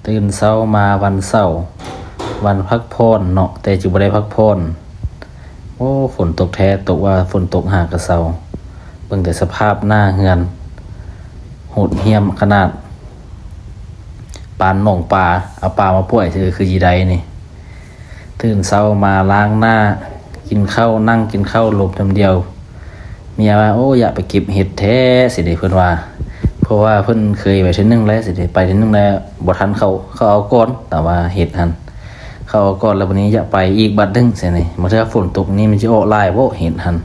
ຕື່ນເຊົ້າມາວັນເສົາ ວັນພັກຜ່ອນເນາະ ແຕ່ຈະບໍ່ໄດ້ພັກຜ່ອນ. ໂອ້ ຝົນຕົກແທ້ ຕົກວ່າຝົນຕົກຫາກະເຊົາ. ເບິ່ງແຕ່ສະພາບໜ້າເຮືອນ ໂຫດຫ້ຽມຂະໜາດ ປານໜອງປາ ເອົາປາມາປ່ອຍຊື່ຄືຊິໄດ້ນີ້. ຕື່ນເຊົ້າມາລ້າງໜ້າ ກິນເຂົ້າ ນັ່ງກິນເຂົ້າລົມນຳດຽວ. ເມຍວ່າ ໂອ້ ຢາກໄປເກັບເຫັດແທ້ຊິເດ ເພິ່ນວ່າ ເພາະວ່າເພິ່ນເຄີຍໄປເທື່ອໜຶ່ງແລ້ວຊິເດ ໄປເທື່ອໜຶ່ງແລ້ວບໍ່ທັນເຂົາ ເຂົາເອົາກ່ອນ ແຕ່ວ່າເຫັດຫັ້ນ ເຂົາເອົາກ່ອນ ແລ້ວບັດນີ້ຢາກໄປອີກບັດໜຶ່ງຊີ້ນີ້. ບາງເທື່ອຝົນຕົກນີ້ມັນຊິອອກຫຼາຍບໍ່ເຫັດຫັ້ນ.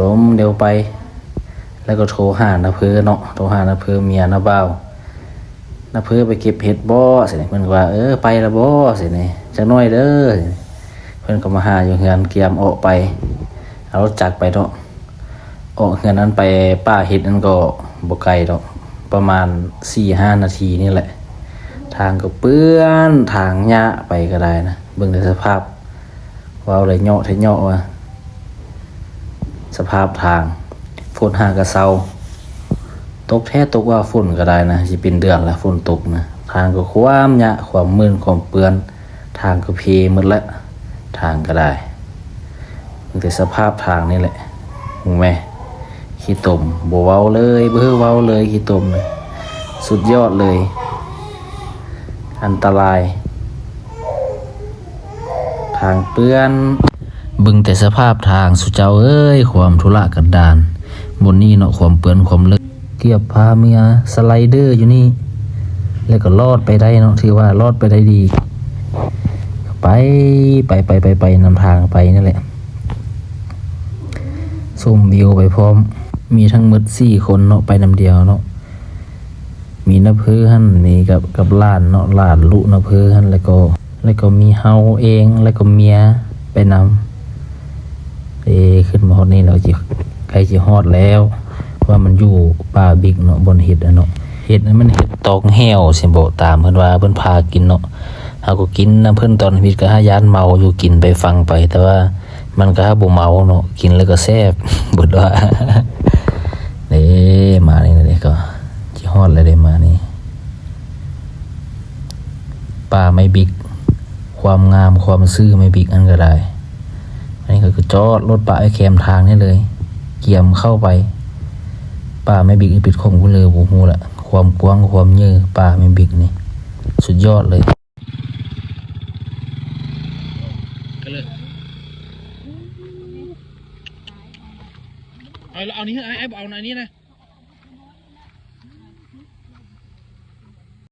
ລົມດຽວໄປ ແລ້ວກໍໂທຫານ້າເພີເນາະ ໂທຫານ້າເພີ ເມຍນ້າບ່າວ. ນ້າເພີໄປເກັບເຫັດບໍ່? ຊີ້ນີ້ ເພິ່ນກໍວ່າ ເອີ ໄປລະບໍ່? ຊີ້ນີ້ ຈັກໜ້ອຍເດີ. ເພິ່ນກໍມາຫາຢູ່ເຮືອນ ກຽມອອກໄປ ເອົາລົດຈັກໄປເນາະ. ອອກເຮືອນນັ້ນໄປປ່າເຫັດນັ້ນກໍບໍ່ໄກດອກ ປະມານສີ່ຫ້ານາທີນີ້ແຫຼະ. ທາງກໍເປື້ອນ ທາງຫຍ້າໄປກໍໄດ້ນະ. ເບິ່ງແຕ່ສະພາບ ເວົ້າແລ້ວເຍາະແທ້ເຍາະວ່າ ສະພາບທາງ ຝົນຫາກະເຊົາ ຕົກແທ້ຕົກວ່າຝົນກໍໄດ້ນະ ຊິເປັນເດືອນລະຝົນຕົກນະ. ທາງກໍຄວາມຫຍ້າ ຄວາມມື່ນ ຄວາມເປື້ອນ ທາງກໍເພໝົດລະ ທາງກໍໄດ້. ເບິ່ງແຕ່ສະພາບທາງນີ້ແຫຼະ ຮູ້ແມ? ຂີ້ຕົມ ບໍ່ເວົ້າເລີຍ ບໍ່ເວົ້າເລີຍ ຂີ້ຕົມນະ ສຸດຍອດເລີຍ. ອັນຕະລາຍ ທາງເປື້ອນ. ເບິ່ງແຕ່ສະພາບທາງ ສຸເຈົ້າເອີຍ ຄວາມທຸລະກັນດານ. ບ່ອນນີ້ເນາະ ຄວາມເປື້ອນ ຄວາມເລີກ ກຽບພາເມຍສະໄລເດີຢູ່ນີ້ ແລ້ວກໍລອດໄປໄດ້ເນາະ ຖືວ່າລອດໄປໄດ້ດີ. ໄປ ໄປ ໄປ ໄປ ໄປນຳທາງໄປນີ້ແຫຼະ ຊົມວິວໄປພ້ອມ. ມີທັງໝົດສີ່ຄົນເນາະ ໄປນຳດຽວເນາະ. ມີນ້າເພີຫັ້ນ ມີກັບ ກັບຫຼານເນາະ ຫຼານລຸນ້າເພີຫັ້ນ ແລ້ວກໍ ແລ້ວກໍມີເຮົາເອງ ແລ້ວກໍເມຍໄປນຳ. ເອີ ຂຶ້ນມາຮອດນີ້ແລ້ວ ຊິ ໃກ້ຊິຮອດແລ້ວ ເພາະວ່າມັນຢູ່ປ່າບິກເນາະ ບ່ອນເຫັດຫັ້ນເນາະ. ເຫັດນັ້ນມັນເຫັດຕອງແຫ້ວ ຊິບອກຕາມເພິ່ນວ່າເພິ່ນພາກິນເນາະ. ເຮົາກໍກິນນຳເພິ່ນຕອນທຳອິດ ກໍຫາຢ້ານເມົາຢູ່ ກິນໄປຟັງໄປ ແຕ່ວ່າ ມັນກໍບໍ່ເມົາເນາະ ກິນແລ້ວກໍແຊບ ເບິດວ່າ. ເດ້ ມານີ້ເດ້ ກໍຊິຮອດແລ້ວເດ້ ມານີ້ ປ່າໄມ້ບິກ ຄວາມງາມ ຄວາມຊື່ໄມ້ບິກຫັ້ນກໍໄດ້. ອັນນີ້ກໍຄືຈອດລົດປະໄວ້ແຄມທາງນີ້ເລີຍ ກຽມເຂົ້າໄປ. ປ່າໄມ້ບິກນີ້ເປັນຂອງຜູ້ເລີບໍ່ຮູ້ລະ ຄວາມກວ້າງ ຄວາມເຫຍື້ອ ປ່າໄມ້ບິກນີ້ ສຸດຍອດເລີຍ. ເອົາ ເອົານີ້ ອ້າຍ ອ້າຍບໍ່ເອົາອັນນີ້ນະ.